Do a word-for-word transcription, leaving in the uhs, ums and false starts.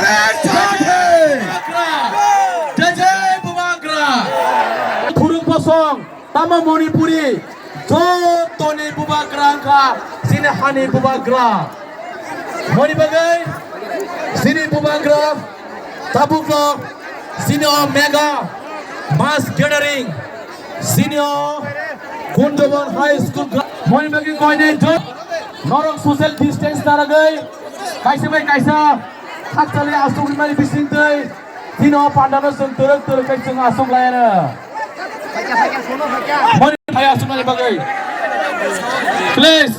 Jai Jai Bubagra! Jai Jai Bubagra! Khurung Bosong, tamo Manipuri, jotoni Bubagra wngkha, chini hani Bubagra. Moni bagwi, chini Bubagra, tabukno, chini o mega mass gathering, chini o Kunjabon High School, moni bagwi koinai jot, norok social distance naragwi, kaisa bai kaisa, Khakchangni aswk rimani bisingtwi, chini o pandano chwng twrwk twrwk khe chwng aswk laiano. Moni phai aswknani bagwi. Please,